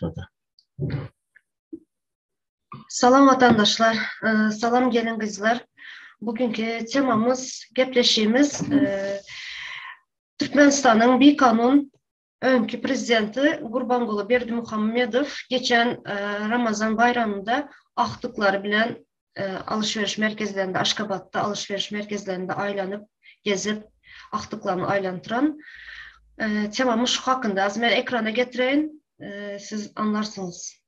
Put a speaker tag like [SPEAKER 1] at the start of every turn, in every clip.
[SPEAKER 1] bolsa-da.
[SPEAKER 2] Salam watandaşlar, salam gelin gyzlar. Bugünki temamyz, gepleşigimiz Türkmenistanyň bikanun öňki prezidenti Gurbanguly Berdimuhamedow geçen Ramazan baýramynda agtyklary bilen alyş-beriş merkezlerinde, Aşgabatda alyş-beriş merkezlerinde aýlanyp, gezip, agtyklaryny aýlandyran temamyz şu hakynda. Az men ekrana getireýin, siz aňlarsyňyz.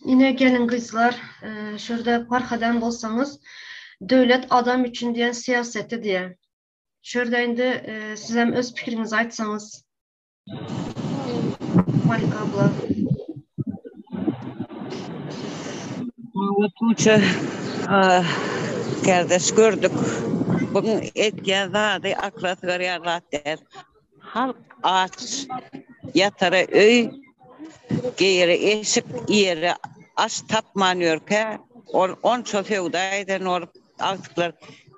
[SPEAKER 2] Ine gelin gyzlar, şurada parhadan bolsaňyz, döwlet adam üçin diýen syýaseti diýe. Şurada indi sizem öz pikiriňizi aýtsaňyz. Malika abla.
[SPEAKER 3] Tuğçe.
[SPEAKER 1] Kardeş gördük. Buň etýän zady akla sygarýan zat däl. Halk aç, ýatara öý, geýere eşik, iýere aş tapman ýörkä, ol onça söwda eden bolup agtyklar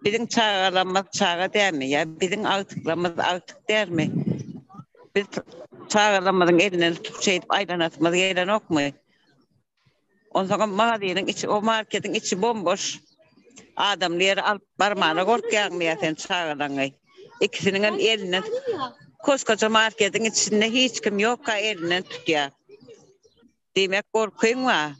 [SPEAKER 1] biziň çagalarymyz çaga dälmi ýa biziň agtyklarymyz agtyk dälmi? Biz çagalarymyzyň elinden tutup şeýdip aýlanasymyz gelenokmy? Onsoňam magazynyň içi, o marketiň içi bomboş. Adamly ýere alyp barmana gorkýaňmy ýa sen çagalaňy? Ikisiniňem elinden koskoja marketiň içinde hiç kim ýokka elinden tutýar. Diýmek gorkyň bar.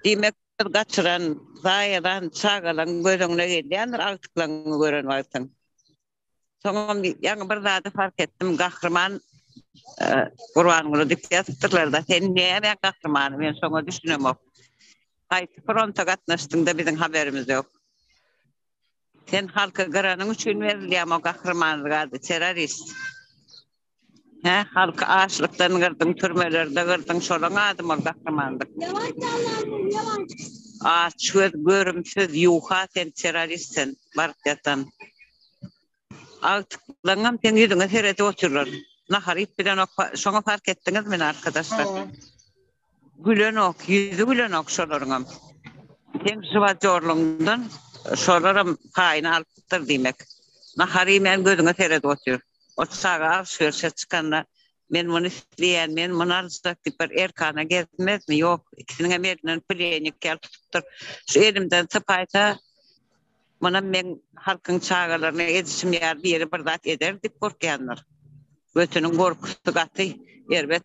[SPEAKER 1] Diýmek öz gaçyran, zaýalan çagalaň göz öňüne gelýändir agtyklaňy gören wagtyň. Soňam ýaňy bir zady fark etdim, Gahryman Gurbanguly diýip ýazypdyrlar-da, sen nämäň gahrymany, men şoňa düşünemok. Haýsy fronta gatnaşdyň-da biziň haberimiz ýok. Sen halky gyranyň üçin berilýämi o gahrymanlyk ady, terrorist. Hä, halky açlykdan gyrdyň, türmelerde gyrdyň, şolaň adymy ol gahrymanlyk? Açgöz, görümsiz, ýuwha sen, terrorist sen, baryp ýatan. Agtyklaňam seň ýüzüňe seredip otyrlar. Nahar iýip bilenok, şoňa fark etdiňizmi ine arkadaşlar? Gülenok, ýüzi gülenok şolaryňam. Seň žywajorlygyňdan şolaram paýyny alypdyr diýmek. Nahar iýmän gözüňe seredip otyr. O çaga alşwerişe çykanda men muny isleýän, men muny aljak diýip bir erkana gezmezmi? Ýok, ikisiniňem elinden plennik ýaly tutupdyr. Şu elimden sypaýsa, munam meň halkyň çagalaryna edişim ýaly biri bir zat eder diýip gorkýandyr. Götüniň gorkusy gaty erbet.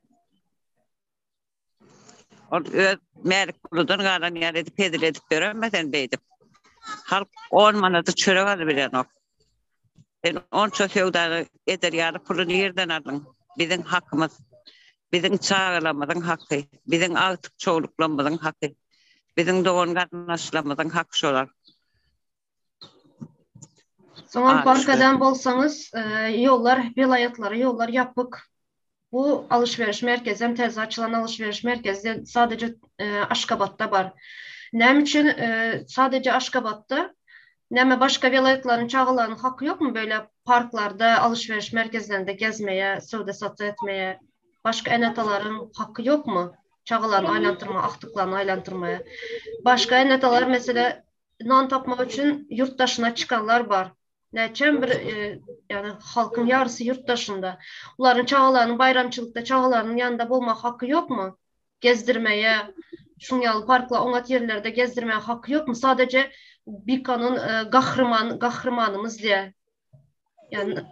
[SPEAKER 1] Ol öz Mälikguludan galan ýaly edip hezil edip ýörenme sen beýdip. Halk on manada çörek alybilenok. Sen onça söwdany eder ýaly puly nirden aldyň? Biziň hakymyz. Biziň çagalarymyzyň haky. Biziň agtyk-çowluklarymyzyň haky. Biziň dogan-garyndaşlarymyzyň haky şolar.
[SPEAKER 2] Soňam park eden bolsaňyz, ýollar, welaýatlara ýollar ýapyk. Bu alyş-beriş merkezem, täze açylan alyş-beriş merkezi sadece Aşgabatda bar. Näme üçin sadece Aşgabatda? Näme başga welaýatlaryň çagalarynyň haky ýokmy beýle parklarda, alyş-beriş merkezlerinde gezmeye, söwda-satyk etmeye? Başga ene-atalaryň haky ýokmy çagalaryny aýlantyrmaga, agtyklaryny aýlantyrmaya? Başga ene-atalar mesele nan tapmak üçin ýurt daşyna çykanlar bar. Näçem bir ýagny halkyň ýarysy ýurt daşynda. Olaryň çagalarynyň baýramçylykda çagalarynyň ýanynda bolmak haky ýokmy? Gezdirmeye, şuň ýaly parklar, oňat ýerlerde gezdirmäge haky ýokmy? Sadece bikanun gahryman, gahrymanymyz diýe. Ýagny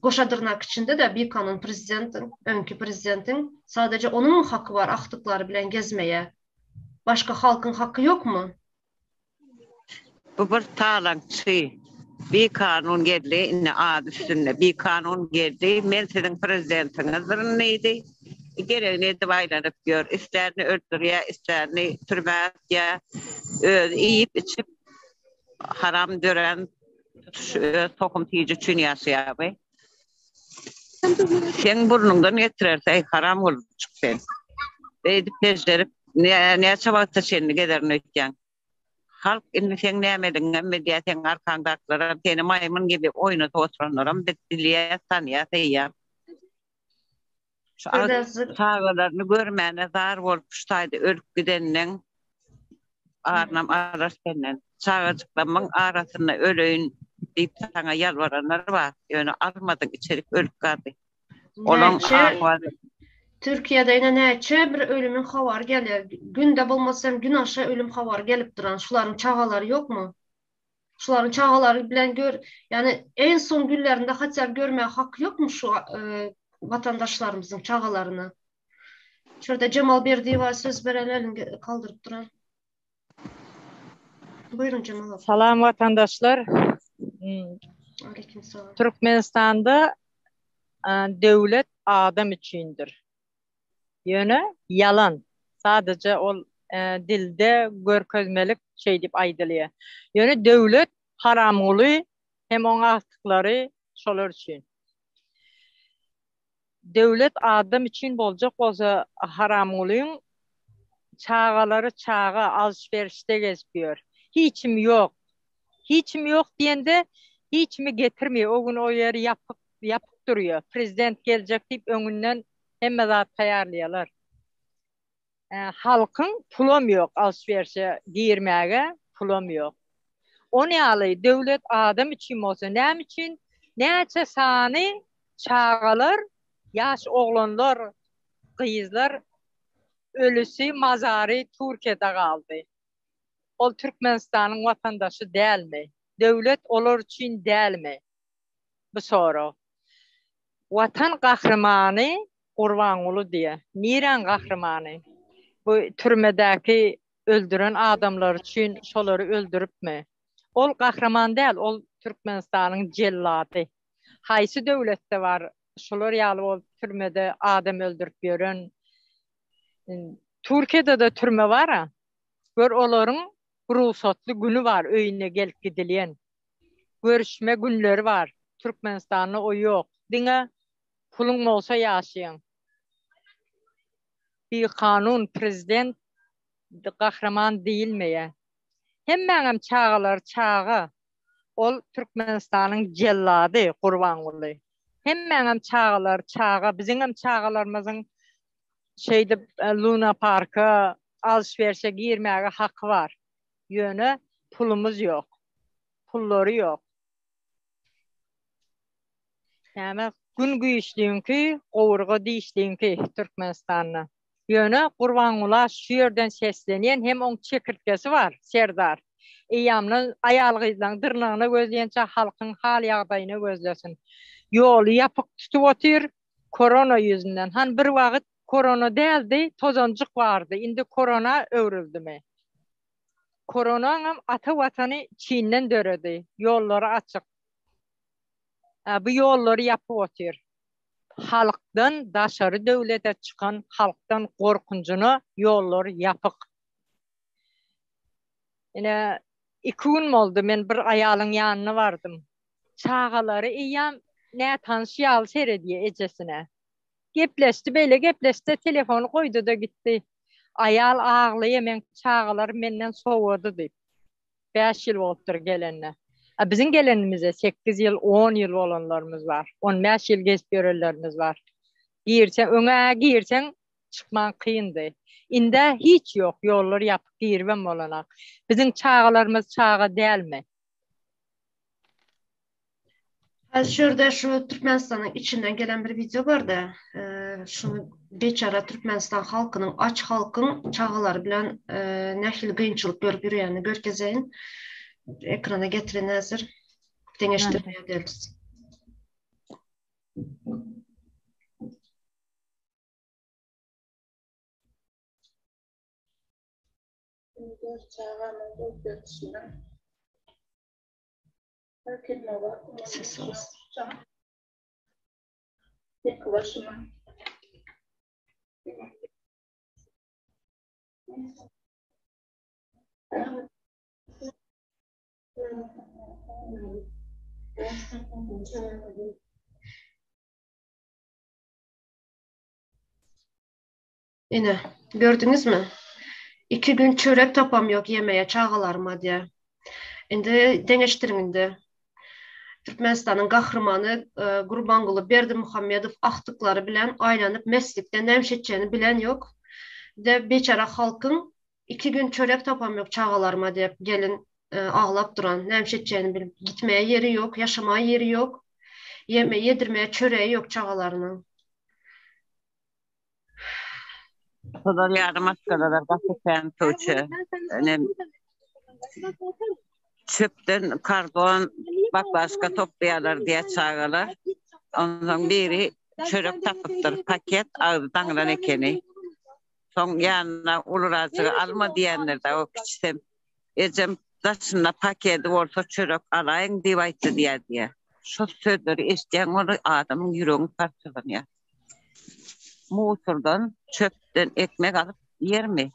[SPEAKER 2] goşa dyrnak içinde-de bikanun prezidentiň, öňki prezidentiň sadece onuňmy haky bar agtyklary bilen gezmeye? Başga halkyň haky ýokmy?
[SPEAKER 1] Bu bir talaňçy. Bikanun geldi, indi ady üstünde bikanun geldi, men siziň prezidentiňizdirin diýdi. Geregini edip aýlanyp ýör. Islänini öldürýär, islänini türmä atýar. Özi iýip-içip haram dörän tutuş öz tohum-tiji üçin ýaşaýar bu. Seň burnuňdan getireris, eý, haram gulçuk sen. Beýdip bejjerip, näçe wagta çenli gezerin öýtýäň? Halk indi seň nämeligiňem bilýär, seň arkaňdakylaram, seni maýmyn gibi oýnadyp oturanlaram biz bilýäs, tanýas eýýäm. Şu çagalaryny görmäne zar bolup şu taýda ölüp gidenleň arynam alar senden. Çagajyklarymyň arasynda öleýin diýip saňa ýalbaranlar bar, ýöne almadyň içerik ölüp galdy.
[SPEAKER 2] Olaň ahy Türkiýede ine näçe bir ölümiň habary gelýär. Günde bolmasa hem günaşa ölüm habary gelip duran. Şularyň çagalary ýokmy? Şularyň çagalary bilen gör, ýagny en soň günlerinde hatda görmäge haky ýokmy şu watandaşlarymyzyň çagalaryny? Şu ýerde Jemal Berdiýewa söz bereli elini galdyryp duran. Buýruň Jemal abla.
[SPEAKER 3] Salam watandaşlar.
[SPEAKER 2] Aleýkum salam.
[SPEAKER 3] Türkmenistanda döwlet adam üçindir. Ýöne ýalan. Sadaja ol dilde görkezmelik şeýdip aýdylýar. Ýöne döwlet Haramguly hem oň agtyklary şolar üçin. Döwlet adam üçin boljak bolsa Haramgulyň çagalary çaga alyş-berişde gezip ýör. Hiç kimi ýok. Hiç kimi ýok diýende hiç kimi getirmeýär. O gün o ýer ýapyk, ýapyk durýar. Prezident geljek diýip öňünden hemme zat taýýarlaýarlar. Halkyň pulam ýok alşwerşe girmäge pulam ýok. On ýaly döwlet adam üçin bolsa näme üçin näçe sany çagalar ýaş oglanlar gyzlar ölüsi mazary Türkiýede galdy. Ol Türkmenistanyň watandaşy dälmi? Döwlet olar üçin dälmi? Bu sorag. Watan gahrymany Gurbanguly diýe. Niräň gahrymany? Bu türmedäki öldüren adamlary üçin şolary öldüripmi? Ol gahryman däl, ol Türkmenistanyň jellady. Haýsy döwletde bar şular ýaly bolup türmede adam öldürip ýören? Türkiýede-de türme bar-a. Gör olaryň rugsatly güni bar öýüne gelip gidilýän. Görüşme günleri bar. Türkmenistanda o ýok. Diňe Puluň bolsa ýaşaýaň. Bikanun prezident gahryman diýilmeýä. Hemmäňem çagalary çaga. Ol Türkmenistanyň jellady Gurbanguly. Hemmäňem çagalary çaga biziňem çagalarymyzyň şeýdip luna parka alyş-berşe girmäge haky bar. Ýöne pulumyz ýok. Pullary ýok. Näme gün güýçliňki, gowurga dişliňki Türkmenistanda. Ýöne Gurbangula şu ýerden seslenýän hem oň çekirtgesi bar, Serdar. Eýýamdan aýal-gyzlaň dyrnagyna gözleýänçä halkyň hal-ýagdaýyna gözlesin. Ýoly ýapyk tutup otyr, korona ýüzünden. Han bir wagyt korona däldi, tozanjyk bardy, indi korona öwrüldimi? Koronaňam ata watany Çinden döredi, ýollary açyk. Bu ýollary ýapyp otyr. Halkdan daşary döwlete çykan halkdan gorkunjyna ýollar ýapyk. Ine iki gün boldy men bir aýalyň ýanyna bardym. Çagalary eýýäm nätanyş ýaly seredýär ejesine. Gepleşdi beýle gepleşdi telefony goýdy-da gitdi. Aýal aglaýar meň çagalarym menden sowady diýip. Bäş ýyl bolupdyr gelenine. A biziň gelenimize sekiz ýyl, on ýyl bolanlarymyz bar. On bäş ýyl gezip ýörenlerimiz bar. Girseň, öňe girseň çykmaň kyndy. Indä hiç ýok, ýollar ýapyk giribem bolanak. Biziň çagalarymyz çaga dälmi?
[SPEAKER 2] Häzir şu ýerde şu Türkmenistanyň içinden gelen bir wideo bardy. Şuny biçara Türkmenistan halkynyň aç halkyň çagalary bilen nähili kynçylyk görüp ýörýänini görkezeýin. Ekrana getirin häzir. Deňeşdirme ederis.
[SPEAKER 4] Çagamyň bolup ýatyşyna.
[SPEAKER 2] Ine, gördüňizmi? Iki gün çörek tapam ýok ýemeye çagalaryma diýýär. Indi deňeşdiriň indi. Türkmenistanyň gahrymany Gurbanguly Berdimuhamedow agtyklary bilen aýlanyp meslikde nämiş etjegini bilen ýok. De biçara halkyň iki gün çörek tapam ýok çagalaryma diýip gelin aglap duran, nämiş etjegini bilip gitmäge ýeri ýok, ýaşamaga ýeri ýok, ýeme ýedirmäge çöregi ýok çagalarynyň.
[SPEAKER 1] Şolar ýaly maşgalalar gaty kän köçe. Ine çöpden karton, baklaşka toplaýarlar diýä çagalar. Onsoň biri çörek tapypdyr, paket agzy daňylan ekeni. Soň ýanyna ulurajygy alma diýendir-de, o kiçisem Ejem daşynda pakedi bolsa çörek alaýyň diýip aýtdy diýýär diýýär. Şo sözleri eşidýäň weli adamyň ýüregiň parçalanýar. Musurdan, çöpden ekmek alyp iýermi?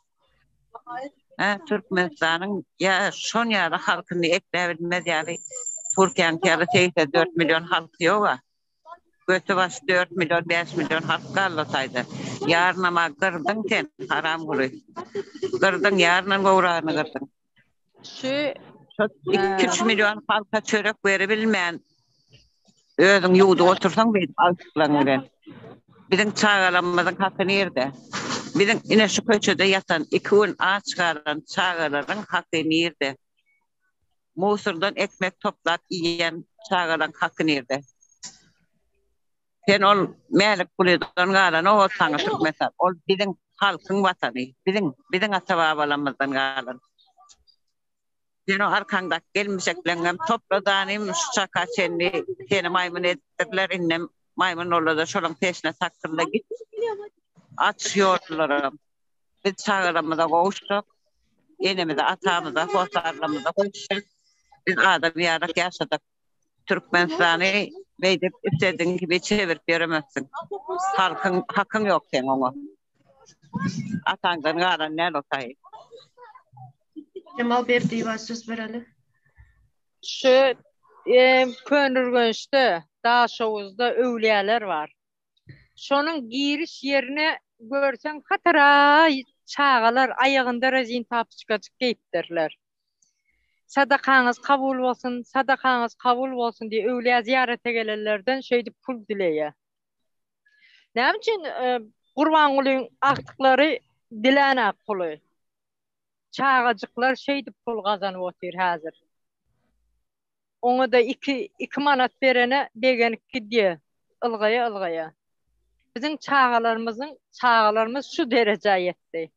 [SPEAKER 1] Hä, Türkmenistanyň ýa şon ýaly halkyny ekläbilmez ýaly Türkiýäňki ýaly 84 million halky ýog-a. Göti baş 4 million, 5 million halk galdy taýda. Ýarynam-a gyrdyň sen, haramguly. Gyrdyň, ýarynam gowragyny gyrdyň.
[SPEAKER 3] Şu
[SPEAKER 1] Şo 2-3 million halka çörek beribilmän özüň ýuwdup otursaň beýdip agtyklaryň bilen. Biziň çagalarymyzyň haky nirde? Biziň ine şu köçede ýatan iki gün aç galan çagalaryň haky nirde? Musurdan ekmek toplap iýen çagalaň haky nirde? Sen ol Mälik Gulydan galan o saňa Türkmenistan. Ol biziň halkyň watany. Biziň, biziň ata-babalarymyzdan galan. Sen o arkaňdaky gelmişekleňňem topla danym şu çaka çenli seni maýmyn edipdirler indem maýmyn bolada şolaň peşine takylda git. Aç ýollaram. Biz çagalarymyza gowuşsak, enemize, atamyza, hossarlarymyza gowuşsak, biz adam ýalak ýaşadyk. Türkmenistany beýdip isledigiň kibi çevirip ýöremezsiň. Halkyň, hakyň ýok seň oňa. Ataňdan galan däl o taýy.
[SPEAKER 2] Jemal Berdiýewa söz bereli.
[SPEAKER 3] Şu Köneürgençde, Daşoguzda öwlüýäler bar. Şonuň giriş ýerine görseň hatara çagalar aýagynda rezin tapiçkajyk geýipdirler. Sadakaňyz kabul bolsun, sadakaňyz kabul bolsun diýip öwlüýä zyýarata gelenlerden şeýdip pul dileýär. Näme üçin Gurbangulyň agtyklary dilänok puly? Çagajyklar şeýdip pul gazanyp otyr häzir. Oňa-da iki, iki manat berene begenip gidýär, ylgaýa-ylgaýa. Biziň çagalarymyzyň, çagalarymyz şu derejä ýetdi.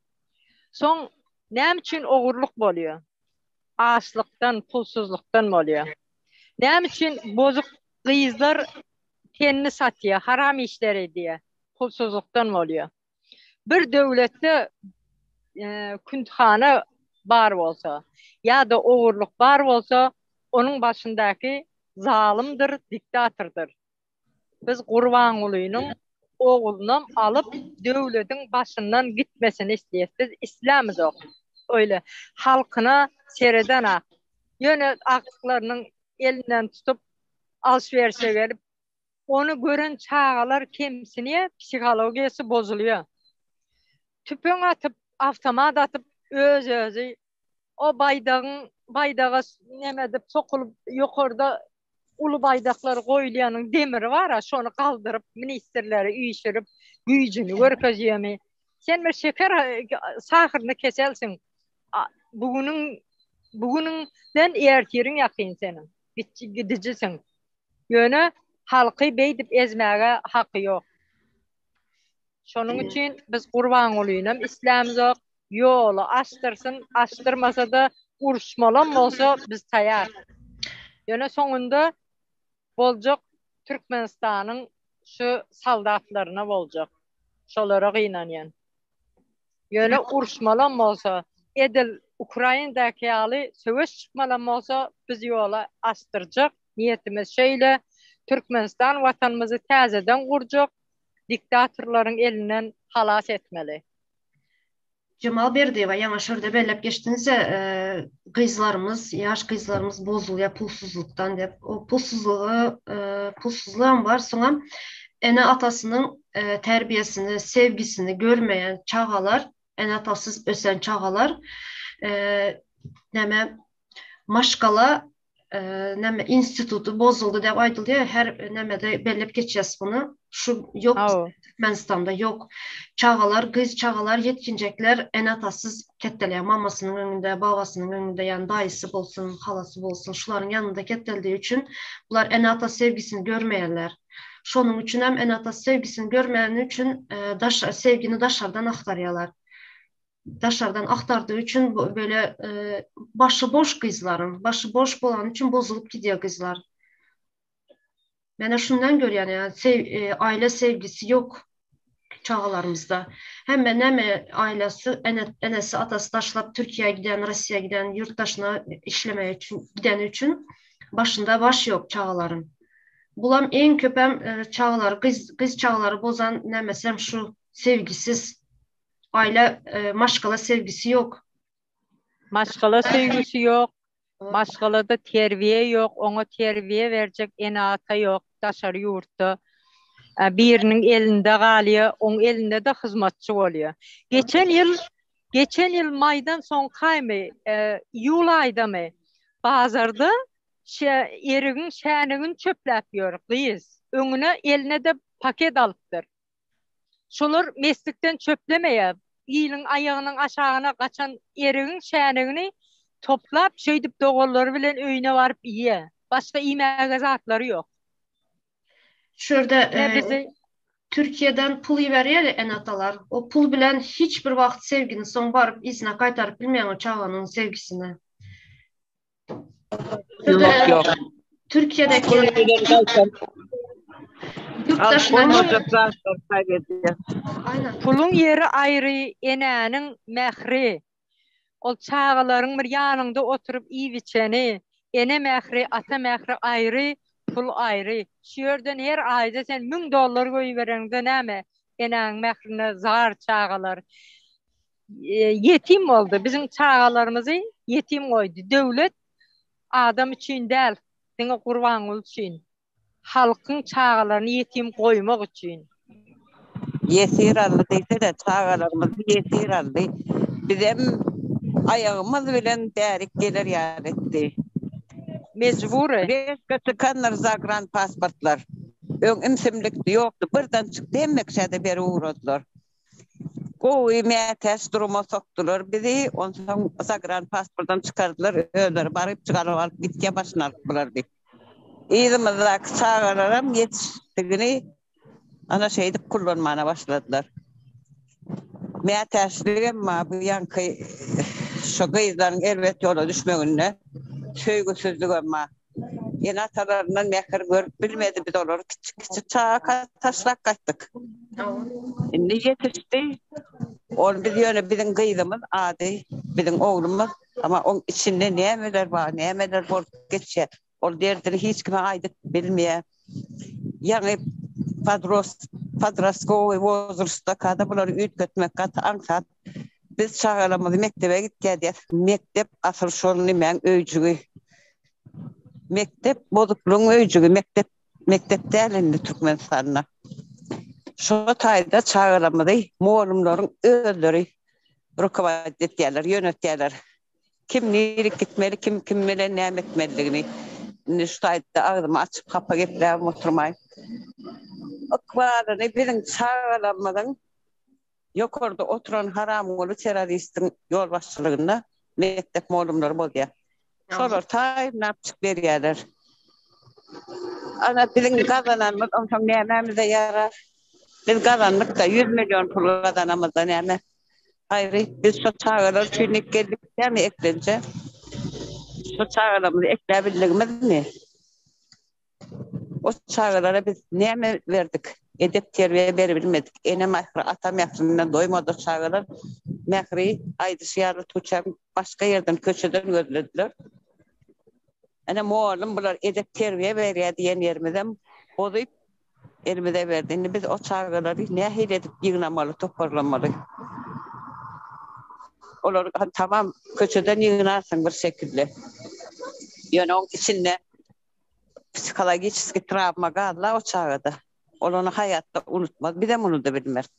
[SPEAKER 3] Soň näme üçin ogurlyk bolýar? Açlykdan, pulsuzlykdan bolýar. Näme üçin bozuk gyzlar tenini satýar, haram işler edýär? Pulsuzlykdan bolýar. Bir döwletde kündhana bar bolsa ýa-da ogurlyk bar bolsa, onuň başyndaky zalymdyr, diktatordyr. Biz Gurbangulynyň oglunam alyp, döwlediň başyndan gitmesini isleýäs. Biz islämizok. Öýle halkyna seredenak. Ýöne agtyklarynyň elinden tutup, alşberişe gelip, Ony gören çagalar kemsinýär, psihologiýasy bozulýar. Tüpeň atyp, awtomat atyp öz-özi o baýdagyň baýdaga neme edip sokulyp ýokarda uly baýdaklar goýulýanyň demiri bar-a, şony galdyryp ministrleri üýşürip güýjüni görkezýärmi? Sen bir şeker sahyryny keselsiň. Bu günüň bu günüňden ertiriň ýakyn seniň. Gidijisiň. Ýöne halky beýdip ezmäge haky ýok. Şonuň üçin biz Gurbangulyny islämzok, ýoly açdyrsyn, açdyrmasa-da uruşmalam bolsa biz taýar. Ýöne soňunda boljak Türkmenistanyň şu soldatlaryna boljak. Şolara gynanýan. Ýöne uruşmalam bolsa, edil Ukrainadaky ýaly söweş çykmalam bolsa, biz ýoly açdyrjak, niýetimiz şeýle, Türkmenistan watanymyzy täzeden gurjak, diktatorlaryň elinden halas etmeli.
[SPEAKER 2] Jemal Berdiýewa, ýaňy şurda belläp geçdiňiz-ä, gyzlarymyz, ýaş gyzlarymyz bozulýar pulsuzlykdan diýip. O pulsuzlygy, pulsuzlygam bar, soňam ene-atasynyň terbiýesini, sevgisini görmeýän çagalar, ene-atasyz ösen çagalar, näme, maşgala näme instituty bozuldy diýip aýdylýar. Her nämede belläp geçýäs muny. Şu ýok Türkmenistanda ýok. Çagalar, gyz çagalar, ýetginjekler ene-atasyz ketdelýär. Mamasynyň öňünde, babasynyň öňünde, ýagny daýysy bolsun, halasy bolsun, şularyň ýanynda ketdeldigi üçin bular ene-ata sevgisini görmeýärler. Şonuň üçin hem ene-ata sevgisini görmäni üçin daş sevgini daşardan agtarýarlar. Daşardan agtardygy üçin böyle başy boş gyzlaryň, başy boş bolany üçin bozulyp gidýär gyzlar. Menä şundan görýän ýa sew aile sevgisi ýok çagalarymyzda. Hemme näme ailesi ene enesi atasy taşlap Türkiýä giden, Rossiýa giden, ýurt daşyna işlemek üçin gideni üçin başynda baş ýok çagalaryň. Bulam iň köpem çagalary gyz gyz çagalary bozan nämesem şu sevgisiz aile maşgala sevgisi ýok.
[SPEAKER 3] Maşgala söýgüsi ýok, maşgalada terbiýe ýok, oňa terbiýe berjek ene-ata ýok daşary ýurtda. Biriniň elinde galýar, oň elinde-de hyzmatçy bolýar. Geçen ýyl. Geçen ýyl maýdan soňkaýmy, iýul aýdamy bazarda erigiň şänigini çöpläp ýör gyz. Öňüne eline-de paket alypdyr. Şolar meslikden çöplemeýär. Iliň aýagynyň aşagyna gaçan erigiň şänigini toplap, şeýdip doganlary bilen öýüne baryp iýýär. Başga iýmäge zatlary ýok.
[SPEAKER 2] Şu ýerde Türkiýeden pul iberýär ene-atalar. O pul bilen hiç bir wagt sevgini soň baryp yzyna gaýtaryp bilmeýäň o çaganyň sevgisini.
[SPEAKER 1] Ýok, ýok.
[SPEAKER 2] Türkiýedeki ýurt daşyna
[SPEAKER 3] Puluň ýeri aýry, enäniň mähri. Ol çagalaryň bir ýanyňda oturyp iýip-içeni, ene mähri, ata mähri aýry, pul aýry. Şu ýerden her aýda sen 1000 dollar goýbereňde näme, enäň mährine zar çagalar. Ýetim boldy. Biziň çagalarymyzy ýetim goýdy. Döwlet adam üçin däl, diňe Gurbanguly üçin. Halkyň çagalaryny ýetim goýmak üçin.
[SPEAKER 1] Ýesir aldy diýsene, çagalarymyzy ýesir aldy. Bizem aýagymyz bilen bärik geler ýaly etdi.
[SPEAKER 3] Mejbury.
[SPEAKER 1] Rezko çykandyr zagran pasportlar. Öň ümsümlikdi, ýokdy. Birden çykdy, hemme kişä-de berip ugradylar. Gowy mätäç duruma sokdular bizi, onsoň zagran pasportam çykardylar, özleri baryp çykaryp alyp gitýä başyny alyp bular diýip. Yzymyzdaky çagalaram ýetişdigini ana şeýdip kullanmana başladylar. Mätäçligem bar bu ýaňky şu gyzlaryň erbet ýola düşmeginde söýgüsizligem bar. Ene-atalaryndan mähir görüp bilmedi, biz olary kiçi-kiçi çagaka taşlap gaýtdyk. Indi ýetişdi. Ol biz ýöne biziň gyzymyz ady, biziň oglumyz, amma oň içinde nämeler bar, nämeler bolup geçýär, ol derdini hiç kime aýdyp bilmeýär. Ýaňy podrost, podrostkowyý wozrastdaka-da bulary üýtgetmek gaty aňsat. Biz çagalarymyzy mekdebe gitýär diýýäs. Mekdep asyl şol nimäň öýjügi. Mekdep bozuklygyň öýjügi. Mekdep mekdep däl indi Türkmenistanda. Şo taýda çagalarymyzy mugallymlaryň özleri rukowadit etýärler, ýönetýärler. Kim nirik gitmeli, kim kim bilen näme etmelidigini. Indi şu taýda agzymy açyp hapa gepläbem oturmaýyn. Ykbalyny biziň çagalarymyzyň Ýokarda oturan haramguly terroristiň ýolbaşçylygynda mekdep molumlary bozýar. Şolar taýynlap çyk berýärler. Ana biziň gazananymyz onsoň nämämize ýarar? Biz gazandyk-da, ýüz million pul gazanamyzda näme? Haýry, biz şo çagalar üçin geldik dämi eklenje? Şo çagalarymyzy ekläbildigimizmi? O çagalara biz näme berdik? Edep-terbiýe beribilmedik. Ene mähri, ata mährinden doýmady çagalar. Mähri aýdyşy ýaly tuçaň başga ýerden, köçeden gözlediler. Ene mugallym bular edep-terbiýe berýär diýen ýerimizem bozup elimize berdi. Indi biz o çagalary nähili edip ýygnamaly, toparlamaly? Olary tamam köçeden ýygnarsyň bir şekilde. Ýöne oň içinde Psihologiçeskiý trawma galdy o çagada. Ol ony haýatda unutmaz, bizem unuda bilmeris.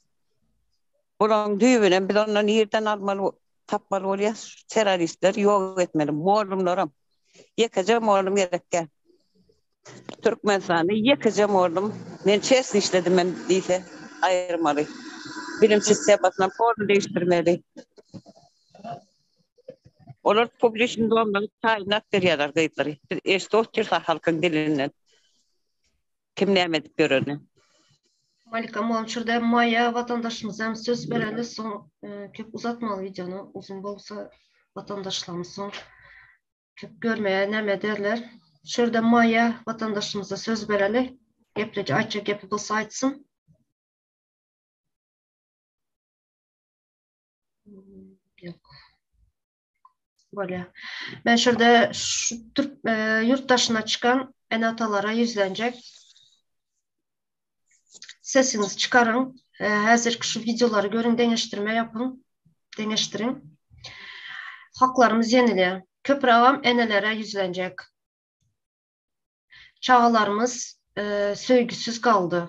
[SPEAKER 1] Bularyň düýbünem biz onda nirden almaly, tapmaly bolýas? Şu terroristleri ýok etmeli, mollumlaram. Ýekeje mollum gerek däl. Türkmenistanda ýekeje mollum men çesni işledim men diýse aýyrmaly. Bilim sistemasynam polny degişdirmeli. Olar publiçny domdan taýynlap berýärler gyzlary. Biz eşidip otyrys halkyň dilinden. Kim näme edip ýörenini.
[SPEAKER 2] Malika mugallym şurada Maýa watandaşymyza hem söz bereli soň köp uzatmaly wideony uzyn bolsa watandaşlarymyz soň köp görmeýär näme ederler. Şurada Maýa watandaşymyza söz bereli. Gepleji aýtjak gepi bolsa aýtsyn. Ýok. Bolýar. Men şurada şu türk e, ýurt daşyna çykan ene-atalara ýüzlenjek. Sesiňizi çykaryň. E, häzirki şu wideolary görüň, deňeşdirme ýapyň. Deňeşdiriň. Haklarymyz ýenilýär. Köprägem enelere ýüzlenjek. Çagalarymyz e, söýgüsiz galdy.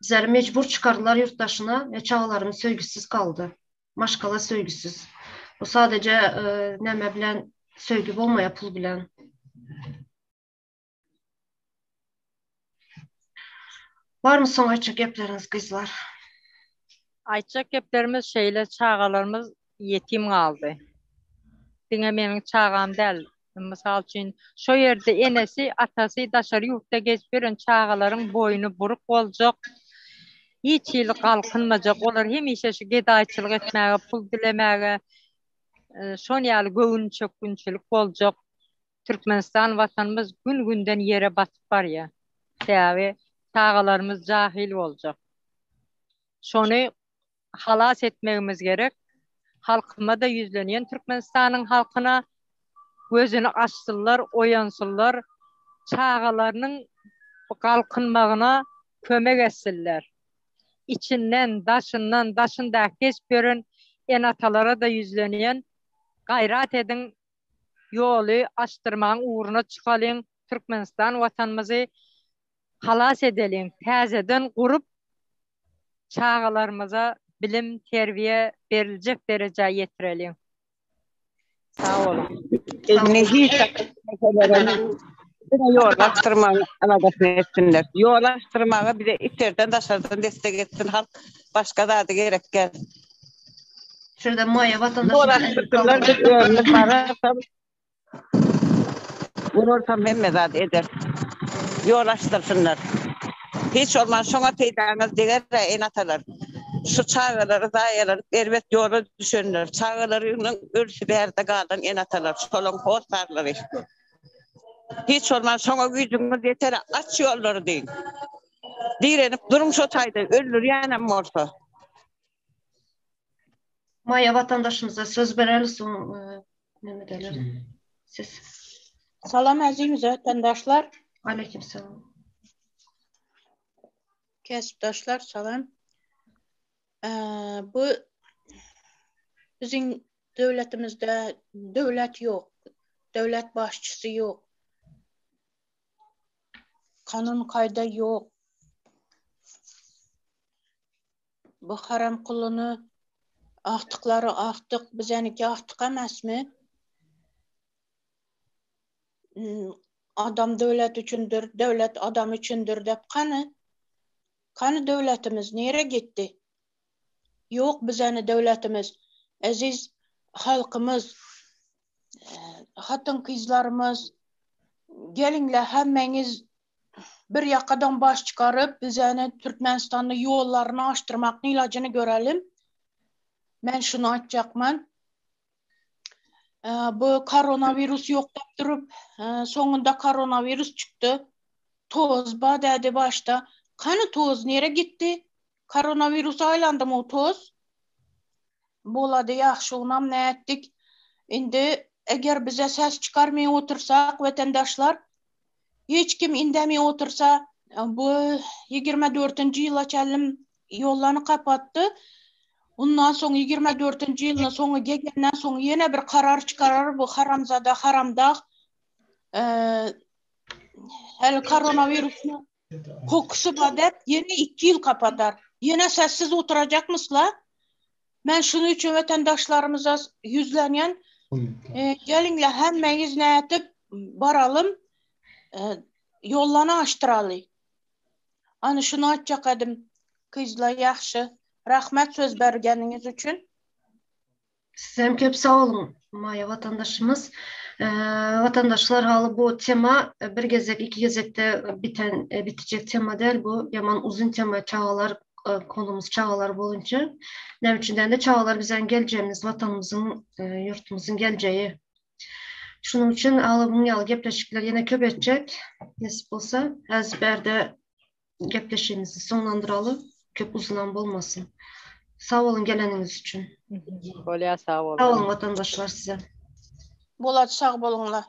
[SPEAKER 2] Bizleri mejbur çykardylar ýurt daşyna we çagalarymyz söýgüsiz galdy. Maşgala söýgüsiz. Bu sadeje näme bilen söýgi bolmaýar pul bilen. Barmy soň aýtjak gepleriňiz gyzlar?
[SPEAKER 3] Aýtjak geplerimiz şeýle çagalarymyz ýetim galdy. Diňe meniň çagam däl. Mysal üçin şo ýerde enesi, atasy daşary ýurtda gezip ýören çagalaryň boýny buruk boljak. Hiç hili galkynmajak. Olar hemişe şu gedaýçylyk etmäge, pul dilemäge, şon ýaly göwünçökgünçilik boljak. Türkmenistan watanymyz gün günden ýere batyp barýar. Sebäbi çagalarymyz jahil boljak. Şony halas etmegimiz gerek. Halkyma-da ýüzlenýän Türkmenistanyň halkyna gözüni açsynlar, oýansynlar, çagalarynyň galkynmagyna kömek etsinler. Içinden, daşyndan, daşyndaky gezip ýören ene-atalara-da ýüzlenýän, gaýrat ediň, ýoly açdyrmagyň ugruna çykalyň, Türkmenistan Watanymyzy halas edeliň, täzeden gurup, çagalarymyza bilim, terbiýe beriljek derejä ýetireliň. Sag boluň.
[SPEAKER 1] Indi hiç Diňe ýol açdyrmagyň aladasyny etsinler. Ýol açdyrmaga bize içerden daşardan destek etsin halk başga zady gerek däl.
[SPEAKER 2] Şurada Maýa
[SPEAKER 1] Ýol
[SPEAKER 2] watandaşymyz
[SPEAKER 1] açdyrdylar biz özümiz bararysam gurarsam hemme zady ederis. Ýol açdyrsynlar. Hiç bolman şoňa peýdaňyz deger-ä ene-atalar. Şu çagalary zaýalanyp erbet ýola düşenler, çagalarynyň ölüsi bärde galan ene-atalar, şolaň hossarlary. Hiç bolman şoňa güýjüňiz ýeter-ä aç ýollary diýiň. Direnip duruň şo taýda öldürýänem bolsa.
[SPEAKER 2] Maýa watandaşymyza söz bereli soň neme ederler. Siz.
[SPEAKER 4] Salam äziz watandaşlar.
[SPEAKER 2] Aleyküm salam.
[SPEAKER 4] Kesipdaşlar salam. Bu biziň döwletimizde döwlet ýok. Döwlet başçysy ýok. Kanun kaýda ýok. Bu haram kuluny agtyklary agtyk, bizeniki agtyk emesmi? Adam döwlet üçindir, döwlet adam üçindir dep kany? Kany döwletimiz nire gitdi? Ýok bizeni döwletimiz. Eziz halkymyz, hatyn kyzlarymyz geliňle hemmeňiz bir ýakadan baş çykaryp bizeni Türkmenistanda ýollaryny açdyrmakny ilajyny görelim. Men şuny aýtjakman. Bu koronawirus ýok dep durup, soňunda koronawirus çykdy. Toz ba dädi başda. Kany toz nere gitdi? Koronawirusa aýlandymy o toz? Bolady ýagşy onam nätdik. Indi eger bize ses çykarmay otursak wetendaşlar hiç kim indemey otursa bu 24-nji ýyla çenlim ýollany kapatdy. Ondan soň 24-nji ýylyna soňy gelenden soň ýene bir karar çykarar bu haramzada haramdag. Hele koronawirusyny kokusy bar dep ýene 2 ýyl kapatar. Ýene sessiz oturacakmysla? Men şunuň üçin watandaşlarymyza ýüzlenýän. E, geliňle hemmeňiz nätip baralym, e, ýollany açdyraly. Ana şuny aýtjak edim. Gyzlar ýagşy. Rahmet söz bergeniňiz üçin.
[SPEAKER 2] Siz hem köp sag boluň, Maýa watandaşymyz. Watandaşlar haly bu tema bir gezek, iki gezekde biten, bitjek tema däl bu. Ýaman uzyn tema çagalar konumyz çagalar bolunça. Näme üçin diýende çagalar biziň geljegimiz, watanymyzyň, ýurtumyzyň geljegi. Şunuň üçin haly muň ýaly gepleşikler ýene köp etjek. Nesip bolsa, häzir bärde gepleşigimizi soňlandyraly. Köp uzynam bolmasyn. Sag boluň geleniňiz üçin.
[SPEAKER 3] Bolýar sag boluň.
[SPEAKER 2] Sag boluň watandaşlar size.
[SPEAKER 4] Bolat sag boluňlar.